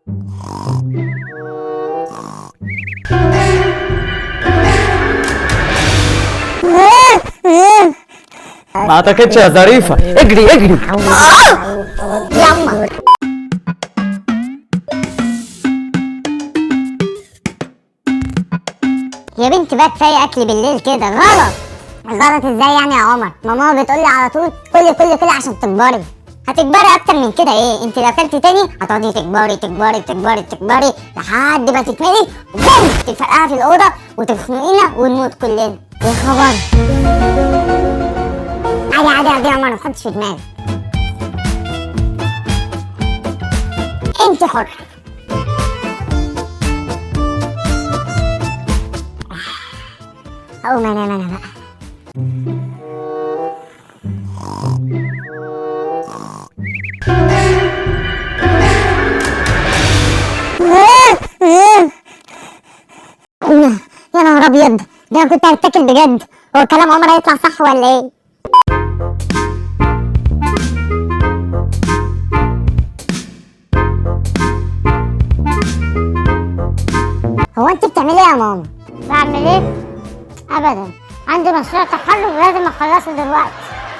ما اعتقدش يا ظريفة. اجري اجري. يلا. يا بنتي بقى كفاية اكل بالليل كده، غلط. غلط ازاي يعني يا عمر؟ ماما بتقولي على طول كلي كلي كلي عشان تكبري. هتكبري اكتر من كده ايه؟ انت لو اكلتي تاني هتقعدي تكبري تكبري تكبري تكبري لحد ما تكملي وبوم تفرقعي في الاوضة وتخنقينا ونموت كلنا. يا خبر. عادي عادي عادي يا عمر، ما تحطش في دماغك، انت حر. اقوم انام انا بقى. يا نهار ابيض، ده انا كنت هتاكل بجد. هو كلام عمر هيطلع صح ولا ايه؟ هو انت بتعملي ايه يا ماما؟ بعمل ايه؟ ابدا، عندي مشروع تخرج لازم اخلصه دلوقتي.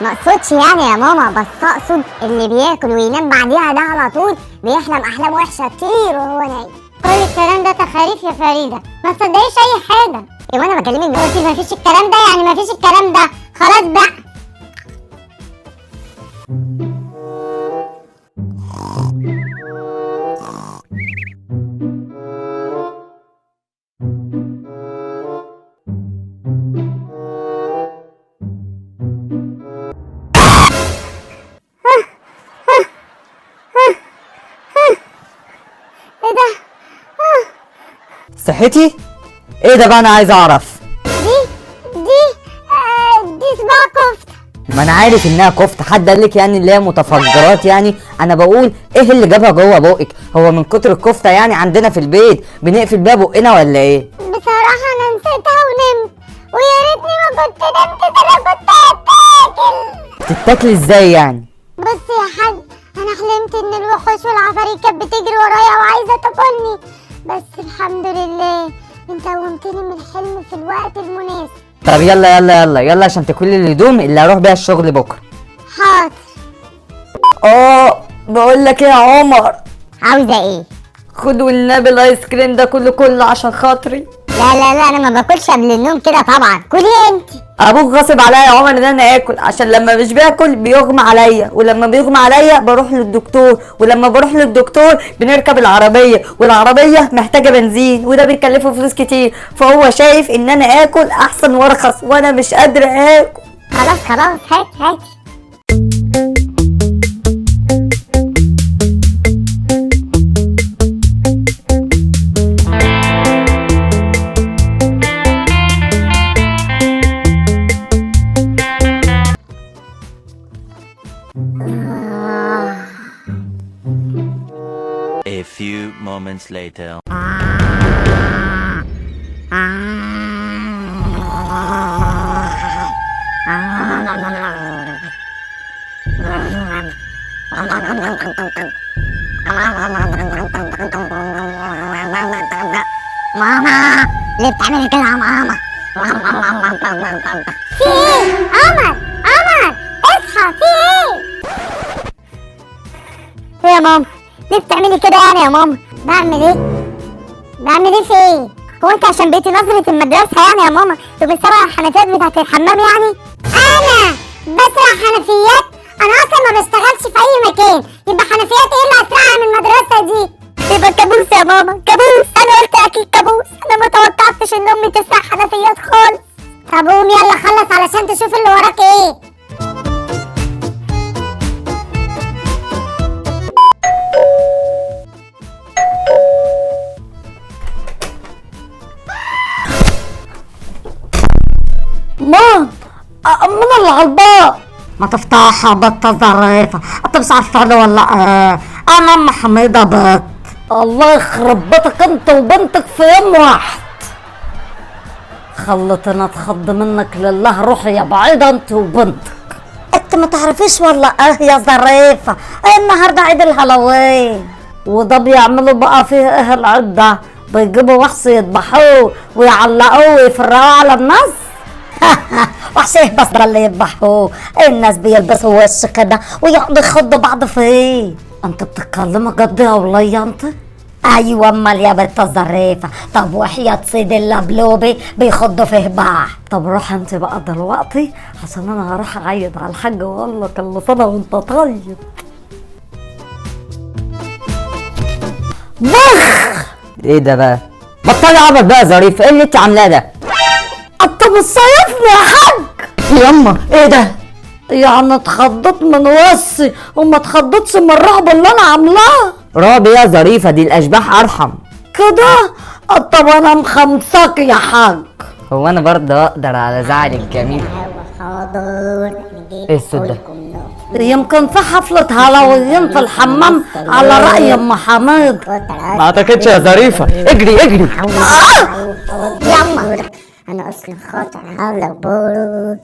ما اقصدش يعني يا ماما، بس اقصد اللي بياكل وينام بعديها ده على طول بيحلم احلام وحشة كتير وهو نايم. كل الكلام ده تخاريف يا فريدة، ما تصدقيش اي حاجة. ايه وانا بكلمك قلتي مفيش الكلام ده يعني مفيش الكلام ده، خلاص بقى. ايه ده؟ صحتي؟ ايه ده بقى؟ انا عايز اعرف. دي صباع كفته. ما انا عارف انها كفته، حد قال لك يعني اللي هي متفجرات يعني؟ انا بقول ايه اللي جابها جوه بقك؟ هو من كتر الكفتة يعني عندنا في البيت بنقفل بيها بقنا ولا ايه؟ بصراحة انا نسيتها ونمت، ويا ريتني ما كنت نمت، ده انا كنت هتاكل. تتاكل ازاي يعني؟ بص يا حاج، انا حلمت ان الوحوش والعفاريت كانت بتجري ورايا وعايزه تاكلني، بس الحمد لله انت قومتني من الحلم في الوقت المناسب. طب يلا يلا يلا يلا عشان تاكلي الهدوم اللي هروح بيها الشغل بكره. حاضر. بقول لك ايه يا عمر؟ عاوزه ايه؟ خد والنبي الايس كريم ده كله كله عشان خاطري. لا لا لا، انا ما باكلش قبل النوم كده طبعا. كلي انت. ابوك غصب عليا يا عمر ان انا اكل، عشان لما مش باكل بيغمى عليا، ولما بيغمى عليا بروح للدكتور، ولما بروح للدكتور بنركب العربية، والعربية محتاجه بنزين، وده بيكلفه فلوس كتير، فهو شايف ان انا اكل احسن وارخص، وانا مش قادرة اكل. خلاص خلاص، هات هات. A few moments later. ماما ليه بتعملي كده يا ماما؟ في ايه؟ عمر عمر اصحى، في ايه؟ ايه يا ماما؟ ليه بتعملي كده يعني يا ماما؟ بعمل ايه؟ بعمل ايه في ايه؟ هو انت عشان بقيتي نظرة المدرسة يعني يا ماما تبقي سارقة الحنفيات بتاعت الحمام يعني؟ انا بسرق حنفيات؟ انا اصلا ما بشتغلش في اي مكان، يبقى حنفيات ايه اللي هسرقها من المدرسة دي؟ يبقى كابوس يا ماما، كابوس. انا قلت اكيد كابوس، انا ما توقعتش ان امي تسرق حنفيات خالص. طب قوم يلا خلص علشان تشوف اللي وراك ايه. مام من اللي على الباب؟ ما تفتحها بنت ظريفة، انت مش عارفة انا ولا ايه؟ انا ام حميدة بت. الله يخرب بيتك انت وبنتك في يوم واحد. خلتنا اتخض منك لله، روحي يا بعيدة انت وبنتك. انت ما تعرفيش ولا ايه يا ظريفة؟ ايه النهارده عيد الهالوين. وده بيعملوا بقى فيه ايه العيد ده؟ بيجيبوا وحش يذبحوه ويعلقوه ويفرقوه على الناس. وحش ايه بس ده اللي يذبحوه؟ الناس بيلبسوا وش كده ويقعدوا يخضوا بعض فيه. انت بتتكلمي جد يا ولية انت؟ ايوه امال يا بنت الظريفة. طب وحياة سيد اللبلوبي بيخضوا فيه بعض. طب روح انت بقى دلوقتي عشان انا هروح اعيد على الحاج واقول له كل سنة وانت طيب. بخ. ايه ده بقى؟ بطلي عبط بقى يا ظريفة، ايه اللي انت عاملاه ده؟ انت مش شايفني يا حاج؟ يما ايه ده؟ يعني اتخضيت من وشي وما اتخضيتش من الرعب اللي انا عاملاه. رعب يا ظريفة؟ دي الاشباح ارحم كده. طب انا مخمساك يا حاج. هو انا برضه اقدر على زعل الجميل؟ ايه الصوت ده؟ يمكن في حفلة هالوين في الحمام على رأي ام حميد. ما اعتقدش يا ظريفة، اجري اجري. يما انا اصلا خاطر على بورو.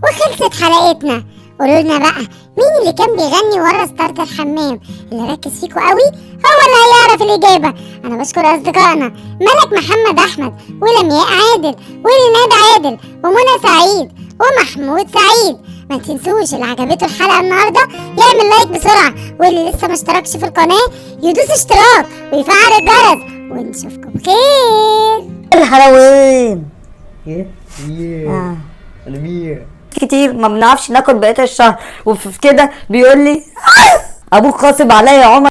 وخلصت حلقتنا. قولوا لنا بقى مين اللي كان بيغني ورا ستارة الحمام؟ اللي ركز فيكوا قوي هو اللي هيعرف الإجابة. أنا بشكر أصدقائنا ملك محمد أحمد ولمياء عادل وريناد عادل ومنى سعيد ومحمود سعيد. ما تنسوش اللي عجبته الحلقة النهاردة يعمل like بسرعة، واللي لسه ما اشتركش في القناة يدوس اشتراك ويفعل الجرس، ونشوفكم بخير. الهالوين كتير ما بنعرفش ناكل بقية الشهر، وفي كده بيقول لي ابوك غاصب عليا يا عمر.